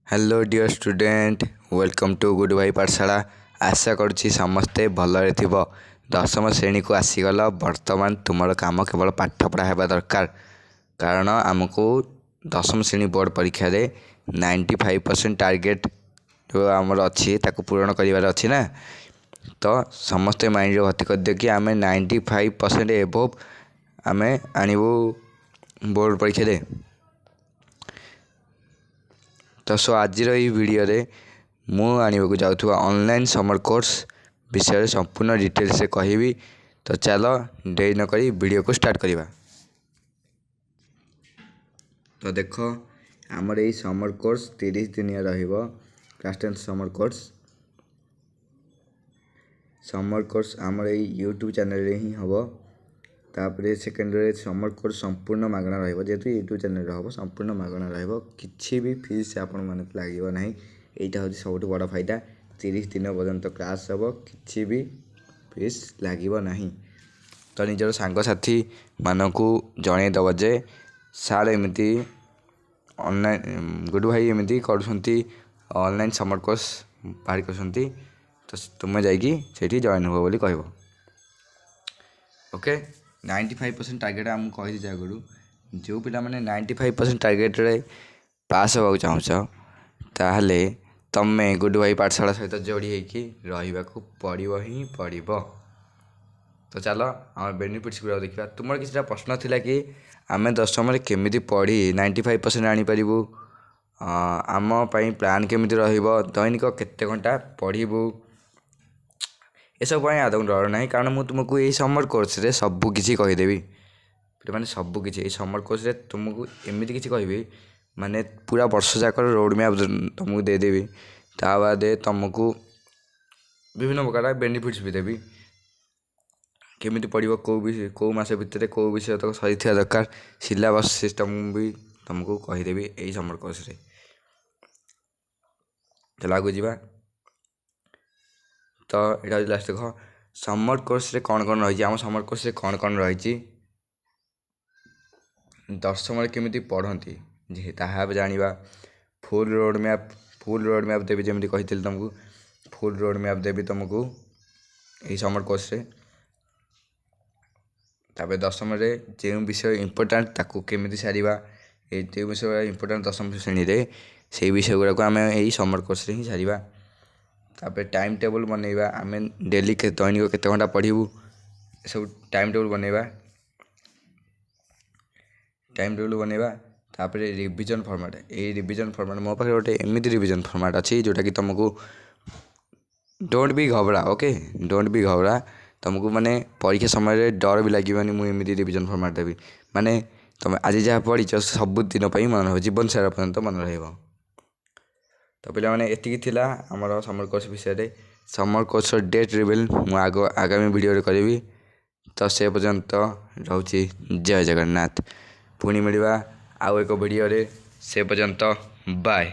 Hello dear student, welcome to Good ଭାଇ ପାଠଶାଳା। ଆଶା କରୁଛି ସମସ୍ତେ ଭଲରେ ଥିବ। ଦଶମ ଶ୍ରେଣୀକୁ ଆସିଗଲ, ବର୍ତ୍ତମାନ ତୁମର କାମ କେବଳ ପାଠପଢ଼ା ହେବା ଦରକାର, କାରଣ ଆମକୁ ଦଶମ ଶ୍ରେଣୀ ବୋର୍ଡ଼ ପରୀକ୍ଷାରେ 95% ଟାର୍ଗେଟ୍ ଯେଉଁ ଆମର ଅଛି, ତାକୁ ପୂରଣ କରିବାର ଅଛି ନା। ତ ସମସ୍ତେ ମାଇଣ୍ଡରେ ଭର୍ତ୍ତି କରିଦିଅ କି ଆମେ 95% ଏବୋଭ୍ ଆମେ ଆଣିବୁ ବୋର୍ଡ଼ ପରୀକ୍ଷାରେ। ତ ସୋ ଆଜିର ଏଇ ଭିଡ଼ିଓରେ ମୁଁ ଆଣିବାକୁ ଯାଉଥିବା ଅନଲାଇନ୍ ସମର୍ କୋର୍ସ ବିଷୟରେ ସମ୍ପୂର୍ଣ୍ଣ ଡିଟେଲ୍ସରେ କହିବି। ତ ଚାଲ, ଡେରି ନକରି ଭିଡ଼ିଓକୁ ଷ୍ଟାର୍ଟ କରିବା। ତ ଦେଖ, ଆମର ଏଇ ସମର୍ କୋର୍ସ 30 ଦିନିଆ ରହିବ। Class 10 summer course, summer course ଆମର ଏଇ ୟୁଟ୍ୟୁବ୍ ଚ୍ୟାନେଲରେ ହିଁ ହେବ। ତାପରେ ସେକେଣ୍ଡରେ, ସମର୍ କୋର୍ସ ସମ୍ପୂର୍ଣ୍ଣ ମାଗଣା ରହିବ। ଯେହେତୁ ୟୁଟ୍ୟୁବ୍ ଚ୍ୟାନେଲରେ ହେବ, ସମ୍ପୂର୍ଣ୍ଣ ମାଗଣା ରହିବ, କିଛି ବି ଫିସ୍ ଆପଣମାନଙ୍କୁ ଲାଗିବ ନାହିଁ। ଏଇଟା ହେଉଛି ସବୁଠୁ ବଡ଼ ଫାଇଦା। 30 ଦିନ ପର୍ଯ୍ୟନ୍ତ କ୍ଲାସ୍ ହେବ, କିଛି ବି ଫିସ୍ ଲାଗିବ ନାହିଁ। ତ ନିଜର ସାଙ୍ଗସାଥିମାନଙ୍କୁ ଜଣେଇଦେବ ଯେ ସାର୍ ଏମିତି ଅନଲାଇନ୍, ଗୁଡ଼ୁ ଭାଇ ଏମିତି କରୁଛନ୍ତି, ଅନଲାଇନ୍ ସମର୍ କୋର୍ସ ବାହାର କରୁଛନ୍ତି, ତ ତୁମେ ଯାଇକି ସେଇଠି ଜଏନ୍ ହୁଅ ବୋଲି କହିବ। ଓକେ, 95% ଟାର୍ଗେଟ୍ ଆମକୁ କହିଦେଇଛି ଆଗରୁ। ଯେଉଁ ପିଲାମାନେ 95% ଟାର୍ଗେଟ୍ରେ ପାସ୍ ହେବାକୁ ଚାହୁଁଛ, ତାହେଲେ ତମେ ଗୁଡ଼ୁ ଭାଇ ପାଠଶାଳା ସହିତ ଯୋଡ଼ି ହେଇକି ରହିବାକୁ ପଡ଼ିବ ହିଁ ପଡ଼ିବ। ତ ଚାଲ, ଆମର ବେନିଫିଟ୍ସ ଗୁଡ଼ାକ ଦେଖିବା। ତୁମର କିଛିଟା ପ୍ରଶ୍ନ ଥିଲା କି ଆମେ ଦଶମରେ କେମିତି ପଢ଼ି 95% ଆଣିପାରିବୁ, ଆମ ପାଇଁ ପ୍ଲାନ୍ କେମିତି ରହିବ, ଦୈନିକ କେତେ ଘଣ୍ଟା ପଢ଼ିବୁ, ଏସବୁ ପାଇଁ ଆଦୌ ଡର ନାହିଁ, କାରଣ ମୁଁ ତୁମକୁ ଏଇ ସମର୍ କୋର୍ସରେ ସବୁ କିଛି କହିଦେବି। ମାନେ ସବୁ କିଛି, ଏଇ ସମର୍ କୋର୍ସରେ ତୁମକୁ ଏମିତି କିଛି କହିବି, ମାନେ ପୁରା ବର୍ଷ ଯାକର ରୋଡ଼ ମ୍ୟାପ୍ ତୁମକୁ ଦେଇଦେବି। ତା ବାଦେ ତୁମକୁ ବିଭିନ୍ନ ପ୍ରକାର ବେନିଫିଟ୍ସ ବି ଦେବି। କେମିତି ପଢ଼ିବ, କେଉଁ ବି କେଉଁ ମାସ ଭିତରେ କେଉଁ ବିଷୟ ତକ ସରିଥିବା ଦରକାର, ସିଲାବସ୍ ସିଷ୍ଟମ୍ ବି ତୁମକୁ କହିଦେବି ଏଇ ସମର୍ କୋର୍ସରେ। ଚାଲ, ଆଗକୁ ଯିବା। ତ ଏଇଟା ହେଉଛି ଲାଷ୍ଟ। ଦେଖ, ସମର୍ କୋର୍ସରେ କ'ଣ କ'ଣ ରହିଛି? ଆମ ସମର୍ କୋର୍ସରେ କ'ଣ କ'ଣ ରହିଛି? ଦଶମରେ କେମିତି ପଢ଼ନ୍ତି ତାହା ବି ଜାଣିବା। Full road map, full road map ଦେବି। ଯେମିତି କହିଥିଲି ତୁମକୁ, ଫୁଲ୍ ରୋଡ଼ ମ୍ୟାପ୍ ଦେବି ତୁମକୁ ଏଇ ସମର୍ କୋର୍ସରେ। ତାପରେ ଦଶମରେ ଯେଉଁ ବିଷୟ ଇମ୍ପୋର୍ଟାଣ୍ଟ, ତାକୁ କେମିତି ସାରିବା। ଏଇ ଯେଉଁ ବିଷୟ ଇମ୍ପୋର୍ଟାଣ୍ଟ ଦଶମ ଶ୍ରେଣୀରେ, ସେଇ ବିଷୟ ଗୁଡ଼ାକୁ ଆମେ ଏଇ ସମର୍ କୋର୍ସରେ ହିଁ ସାରିବା। ତାପରେ ଟାଇମ୍ ଟେବୁଲ୍ ବନେଇବା। ଆମେ ଡେଲି ଦୈନିକ କେତେ ଘଣ୍ଟା ପଢ଼ିବୁ, ଏସବୁ ଟାଇମ୍ ଟେବୁଲ୍ ବନେଇବା, ଟାଇମ୍ ଟେବୁଲ୍ ବନେଇବା। ତାପରେ ରିଭିଜନ୍ ଫର୍ମାଟ୍। ଏଇ ରିଭିଜନ୍ ଫର୍ମାଟ୍, ମୋ ପାଖରେ ଗୋଟେ ଏମିତି ରିଭିଜନ୍ ଫର୍ମାଟ୍ ଅଛି ଯେଉଁଟାକି ତୁମକୁ, don't ବି ଘବରା, ଓକେ, don't ବି ଘବରା, ତୁମକୁ ମାନେ ପରୀକ୍ଷା ସମୟରେ ଡର ବି ଲାଗିବନି। ମୁଁ ଏମିତି ରିଭିଜନ୍ ଫର୍ମାଟ୍ ଦେବି, ମାନେ ତୁମେ ଆଜି ଯାହା ପଢ଼ିଛ, ସବୁଦିନ ପାଇଁ ମନେ ରହିବ, ଜୀବନ ସାରା ପର୍ଯ୍ୟନ୍ତ ମନେ ରହିବ। ତ ପିଲାମାନେ, ଏତିକି ଥିଲା ଆମର ସମର୍ କୋର୍ସ ବିଷୟରେ। ସମର୍ କୋର୍ସର ଡେଟ୍ ରିଭିଲ୍ ମୁଁ ଆଗାମୀ ଭିଡ଼ିଓରେ କରିବି। ତ ସେ ପର୍ଯ୍ୟନ୍ତ ରହୁଛି, ଜୟ ଜଗନ୍ନାଥ। ପୁଣି ମିଳିବା ଆଉ ଏକ ଭିଡ଼ିଓରେ, ସେ ପର୍ଯ୍ୟନ୍ତ ବାଏ।